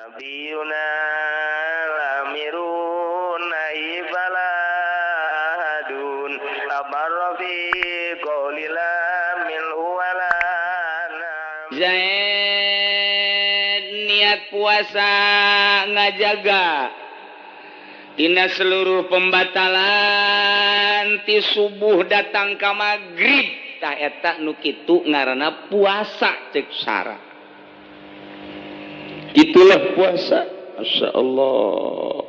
Nabiyuna lamirun naibala ahadun abarra fi qawli la minhu wala. Zaid niat puasa ngajaga dina seluruh pembatalan ti subuh datang ka magrib tah eta nu kitu ngaranna puasa cek syara. Itulah puasa. Masya Allah.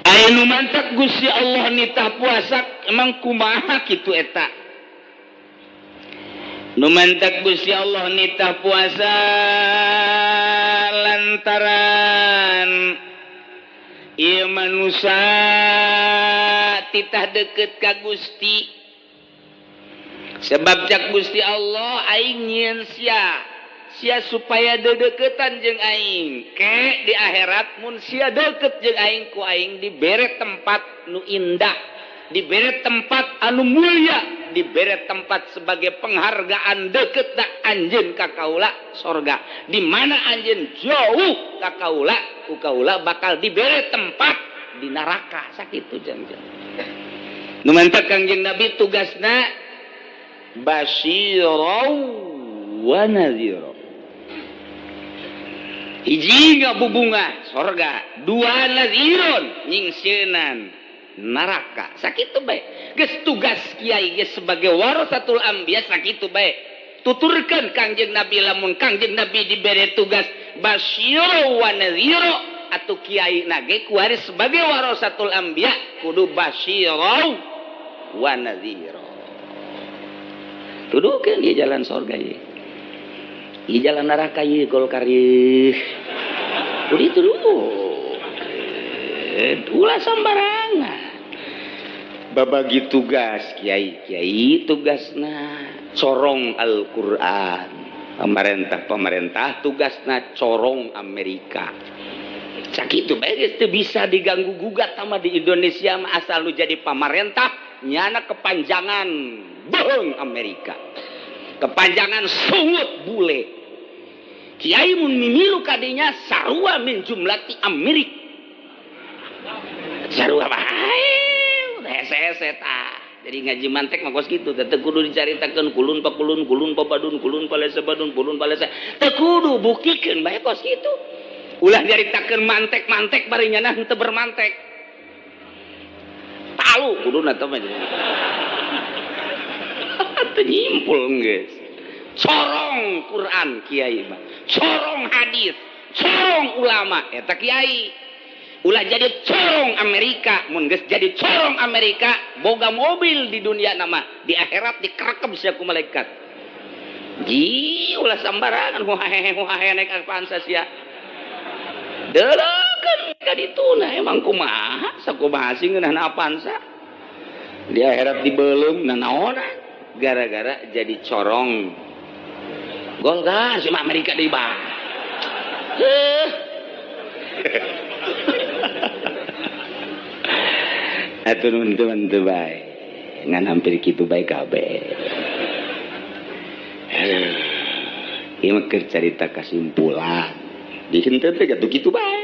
Aya nu mantak Gusti Allah nitah puasa emang kumaha kitu eta? Nu mantak Gusti Allah nitah puasa lantaran ieu manusia titah deket ka Gusti. Sebab cak Gusti Allah aing nyieun sia, sia supaya dedeketan jeung aing. Ke di akhirat mun sia deket jeung aing ku aing dibere tempat nu indah, dibere tempat anu mulia, dibere tempat sebagai penghargaan deket tak anjeun ka kaula sorga. Di mana anjeun jauh ka kaula, ku kaula bakal dibere tempat di neraka. Sakitu jangjang. Nu mantak Kangjeng Nabi tugasna basyirau wa nadhira. Hiji ngabubunga sorga, dua nadhirun nyingsieunan neraka. Sakitu bae. Geus tugas kiai geus sebagai warasatul anbiya sakitu bae. Tuturkeun Kangjeng Nabi lamun Kangjeng Nabi dibere tugas basyirau wa nadhira atuh kiai nage kuari sebagai warasatul anbiya kudu basyirau wa nadhira. Tuduhkeun ieu jalan sorga ieu. Ieu jalan neraka ieu Golkar ieu. Kudu dituduhkeun. Ulah sambarangan. Babagi tugas kiai, kiai tugasna corong Al-Qur'an. Pemerintah-pemerintah tugasna corong Amerika. Sakitu bae geus teu bisa diganggu gugat sama di Indonesia mah asal lu jadi pamarentah nyana kepanjangan bohong Amerika. Kepanjangan sungut bule. Kiai mun mimilu kadinya sarua min jumlati Amerika. Sarua bae hese-hese tah. Jadi ngaji mantek mah kos kitu teh teu kudu dicaritakeun kulun pa kulun, kulun pa badun, kulun pa lesa badun, kulun pa lesa. Teu kudu buktikeun bae kos kitu. Ulah nyaritakeun mantek-mantek bari nyana henteu bermantek. Talu kuduna teh mah. Teu nyimpul geus. Corong Quran kiai mah, corong hadis, corong ulama eta kiai. Ulah jadi corong Amerika, mun geus jadi corong Amerika boga mobil di dunia nama, di akhirat dikerekep sia ku malaikat. Ji ulah sambarangan huhahehe huhahehe naik Avanza sia. Deuleukeun ka dituna emang kumaha sakumaha sih ngeunahna Avanza. Di akhirat dibeuleum nanaonan gara-gara jadi corong Golkar sama Amerika deui bang. Atuh nuhun teu bae. Ngan hampir kitu bae kabeh. Ieu mah keur carita kasimpulan. Di henteu teh atuh kitu bae.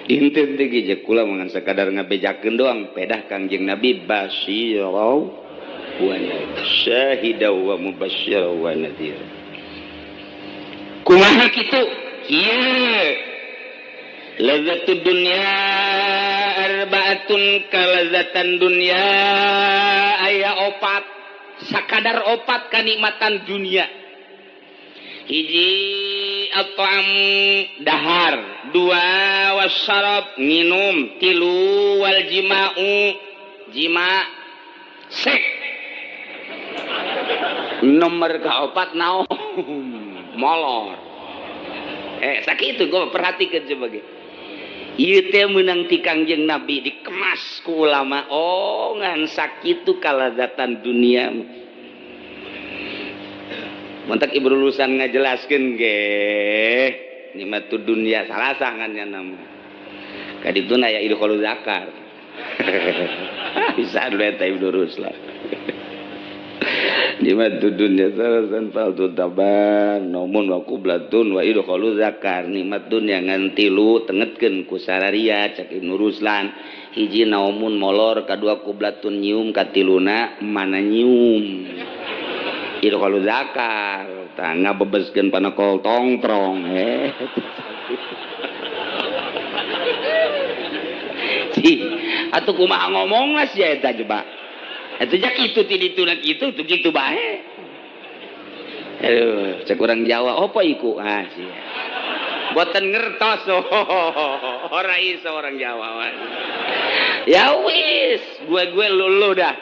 Di henteu teh ge kula mah ngan sakadar ngabejakeun doang pedah Kangjeng Nabi basyirau wa syahida wa mubasysyira wa nadhir. Kumaha kitu? Kieu. Lazzatud dunya arbaatun kalazatan dunya aya opat sakadar opat kanikmatan dunia. Hiji at-ta'am dahar, dua wasyarab minum, tilu wal jima'u jima sek. Nomor kaopat naon? Molor. Sakitu gua perhatikeun coba ge. Ieu teh meunang ti Kangjeng Nabi dikemas ku ulama. Oh, ngan sakitu kalazatan dunia. Mantak ibu lulusan ngajelaskeun ge. Nikmatud dunia salah sangannya nama. Kadituna aya idkhulul zakar. Bisa dulu eta Ibnu Ruslan. Nikmat dunya salasan faltu taban nomun wa qublatun wa idkhalu zakar. Nikmat dunya ngan tilu tengetkeun ku sararia cak Ibnu Ruslan. Hiji naumun molor, kadua qublatun nyium, katiluna mana nyium. Idkhalu zakar tah ngabebeskeun panakol tongtrong. Atuh kumaha ngomong lah sia eta coba. Atuh jak kitu ti ditu na kitu tuh kitu bae. Aduh, cek urang Jawa opo iku? Ah sia. Boten ngertos ora iso orang Jawa mah. Ya wis, gue lulu dah.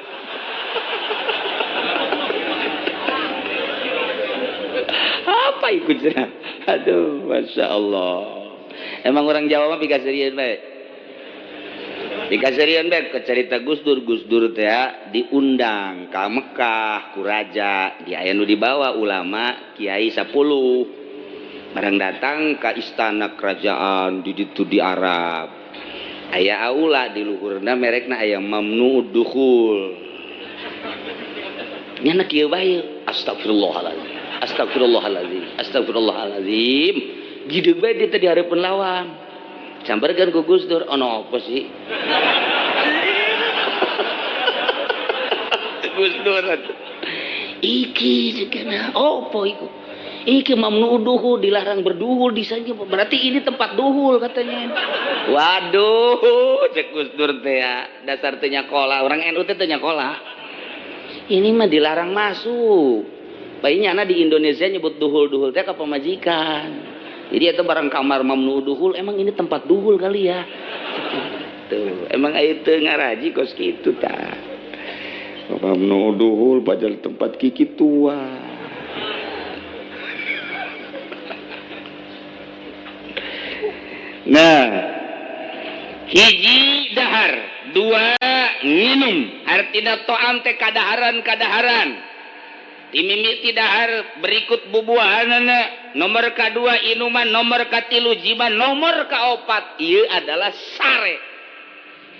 Apa iku cenah? Aduh, Masya Allah. Emang orang Jawa mah pikaserian bae. Dikaserian bae ke cerita Gus Dur, Gus Dur teh diundang ka Mekah ku raja, di aya nu dibawa ulama kiai 10. Barang datang ka istana kerajaan di ditu di Arab. Aya aula di luhurna merekna aya mamnu dukhul. Nya kieu bae, astagfirullahalazim. Astagfirullahalazim. Astagfirullahalazim. Gideg bae dia teh di hareupeun lawang. Sambarkan ku Gus Dur, ono apa sih? Gus Dur iki cenah opo iku? Iki mamnu duhul, dilarang berduhul di sana, berarti ini tempat duhul katanya. Waduh, cek Gus Dur teh ya, dasar teh nyakola, orang NU teh nyakola. Ini mah dilarang masuk. Bae nyana di Indonesia nyebut duhul-duhul teh ka pamajikan. Jadi itu barang kamar mamnu duhul, emang ini tempat duhul kali ya. Tuh, emang aya teu ngaraji kos kitu tah. Mamnu duhul padahal tempat kiki tua. Nah, hiji dahar, dua nginum, artina to'am teh kadaharan-kadaharan. Timimiti dahar berikut bubuahanana, nomor kadua inuman, nomor katilu jiman, nomor kaopat ieu adalah sare.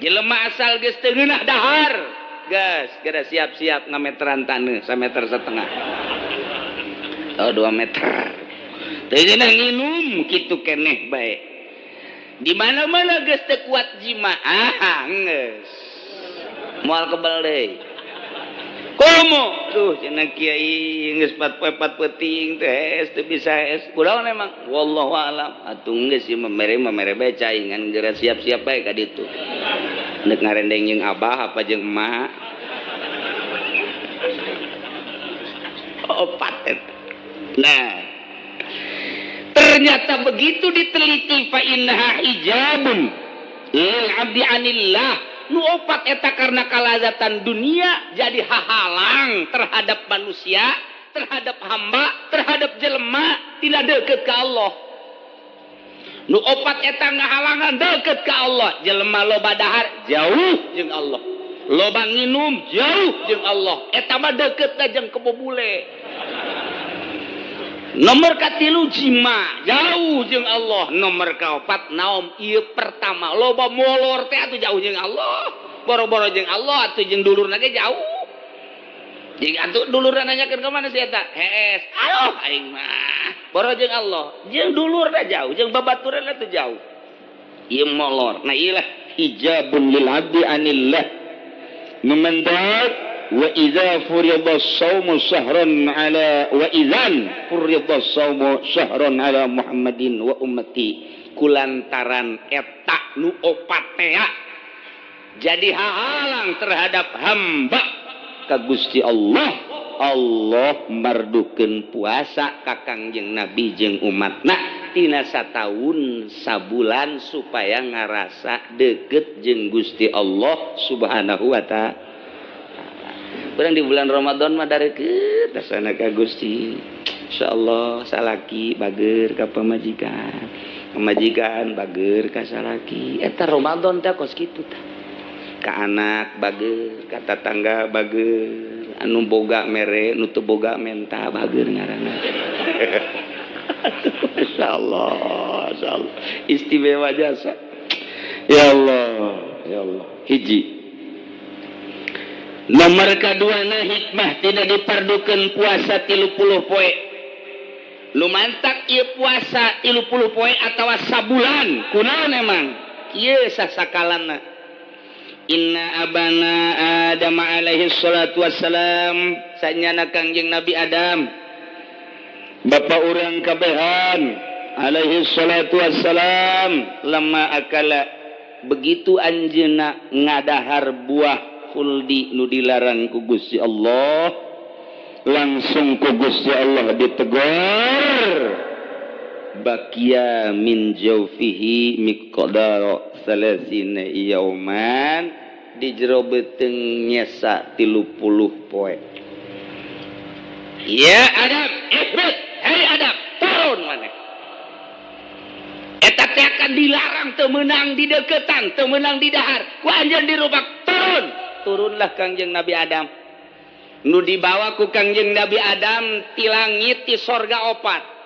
Jelema asal geus teu ngeunah dahar, geus geura siap-siap ngameteran taneuh sameter setengah. Oh 2 meter. Teu ngeunah nginum kitu keneh bae. Di mana-mana geus teu kuat jima, ah geus. Moal kebel deui. Komo, duh cenah kiai geus 4 poe 4 peuting teh teu bisa es. Kunaon emang? Wallahu alam. Atuh geus ieu mere bae cai ngan geura siap-siap bae ka ditu. Nek ngarendeng jeung abah apa jeung emak. Opat eta. Nah, ternyata begitu diteliti fa innaha hijabun lil abdi anillah. Nu opat eta karena kalazatan dunia jadi hahalang terhadap manusia, terhadap hamba, terhadap jelema tidak deket ke Allah. Nu opat eta ngahalangan deket ke Allah, jelema loba dahar jauh jeung Allah, loba nginum jauh jeung Allah, eta mah deketna jeung kebobule. Nomor katilu jima jauh jeung Allah, nomor kaopat naom ieu pertama loba molor teh atuh jauh jeung Allah, boro-boro jeung Allah atuh jeung dulurna ge jauh. Jeung atuh dulurna nanyakeun ka mana si eta? Hees, aduh aing mah. Boro jeung Allah, jeung dulurna jauh, jeung babaturanna teh jauh. Ieu molor. Nah ieu lah hijabun lil abdi anillah. Numandat wa idza furida as-sawmu sahran ala wa idzan furida as-sawmu sahran ala Muhammadin wa ummati, kulantaran eta nu opat teh jadi hahalang terhadap hamba ka Gusti Allah. Allah mardukeun puasa ka Kangjeng Nabi jeung umatna tina sataun sabulan supaya ngarasa deket jeung Gusti Allah Subhanahu wa ta'ala. Kurang di bulan Ramadan mah dareukeut tasana ka Gusti. Insyaallah salaki bager ka pamajikan, pamajikan bager ka salaki. Eta Ramadan teh kos kitu tah. Ka anak bager, ka tatangga bager, anu boga mere, nu teu boga menta bager ngaranna. Masyaallah, masyaallah. Istimewa jasa. Ya Allah, ya Allah. Hiji. Nomor kaduana, hikmah tidak dipardukeun puasa 30 poe. Nu mantak ieu puasa 30 poe atawa sabulan kunaon emang? Kieu sasakalana. Inna abana Adam alaihi salatu wassalam, sanyana Kangjeng Nabi Adam, bapak urang kabehan, alaihi salatu wassalam, lama akala, begitu anjeunna ngadahar buah khuldi nu dilarang ku Gusti Allah, langsung ku Gusti Allah ditegur. Bakia min jaufihi miqdara salasina yauman, di jero beuteung nyesa 30 poe. Ya Adam, ihbit, hei Adam, turun maneh. Eta teh akan dilarang, teu meunang dideketan, teu meunang didahar, ku anjeun dirubak turun. Turunlah Kangjeng Nabi Adam. Nu dibawa ku Kangjeng Nabi Adam ti langit, ti sorga opat.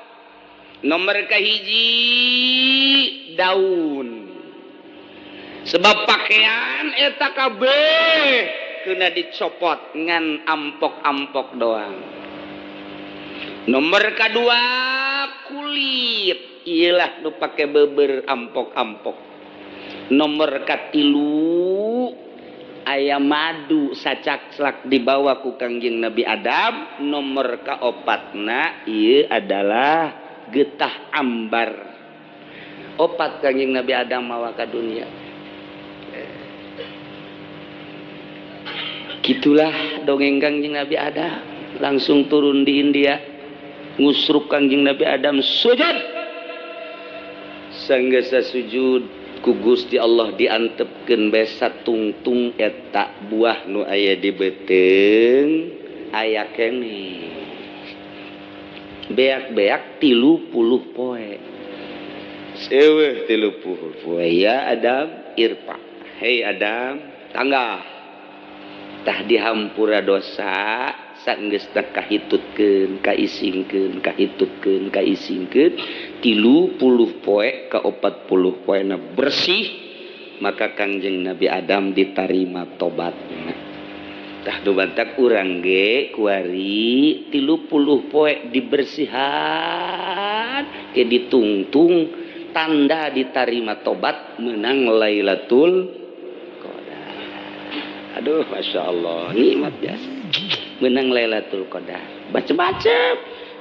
Nomor kahiji daun. Sebab pakaian eta kabeh kena dicopot ngan ampok-ampok doang. Nomor kedua kulit, iyalah nu pake beber ampok-ampok. Nomor katilu aya madu sacakslak dibawa ku Kangjeng Nabi Adam. Nomor kaopatna ieu adalah getah ambar. Opat Kangjeng Nabi Adam mawa ka dunia. Gitulah dongeng Kangjeng Nabi Adam. Langsung turun di India, ngusruk Kangjeng Nabi Adam sujud. Sanggesa sujud ku Gusti Allah diantepkeun bae satungtung eta buah nu aya di beuteung aya keneh. Beak-beak 30 poe. Seueuh 30 poe. Ya Adam irfa. Hei Adam, tangga. Tah dihampura dosa sanggeus teh kahitutkeun, kaisingkeun, kahitutkeun, kaisingkeun 30 poe ka 40 poena bersih, maka Kangjeng Nabi Adam ditarima tobatna. Tah nu bantak urang ge kuari 30 poe dibersihan ke ditungtung tanda ditarima tobat menang Lailatul Qadar. Aduh, Masya Allah, nikmat biasa menang Lailatul Qadar. Baca-baca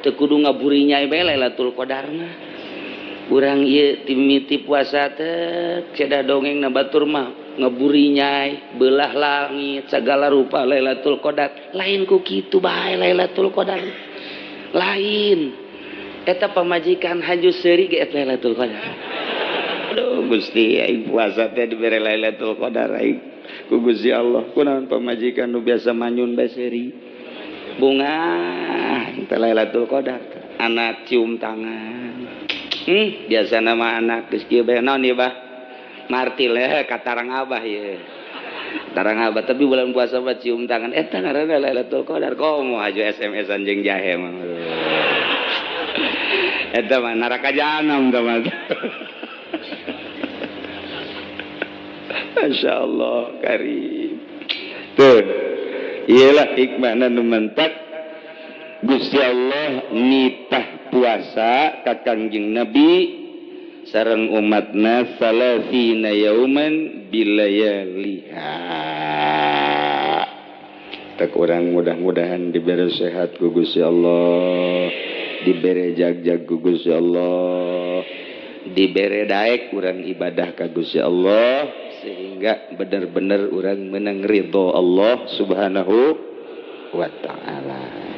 teu kudu ngaburinya bae Lailatul Qadar mah. Urang ieu timiti puasa teh cedah dongeng na batur mah ngeburinyai belah langit segala rupa Lailatul Qadar. Lain ku kitu bae Lailatul Qadar. Lain eta pamajikan haju seuri ge eta Lailatul Qadar. Aduh Gusti, aing puasa teh dibere Lailatul Qadar aing ku Gusti Allah. Kunaon pamajikan nu biasa manyun bae seuri. Bunga teh Lailatul Qadar. Anak cium tangan. Biasa nama anak geus kieu bae naon ieu bah? Martil ya katarang abah ya. Tarang abah tapi bulan puasa mah cium tangan eta ngaranna Lailatul Qadar. Komo aju SMS-an jeung jahe mah. Eta mah neraka jahanam tah mah. Masya Allah karim. Tuh, iyalah hikmahna nu mentak Gusti Allah nitah puasa ka Kangjeng Nabi sareng umatna salasina yauman bilayaliha. Tak urang mudah-mudahan diberi sehat ku Gusti Allah, diberi jag-jag ku Gusti Allah, diberi daek urang ibadah ka Gusti Allah sehingga benar-benar urang menang ridho Allah Subhanahu wa ta'ala.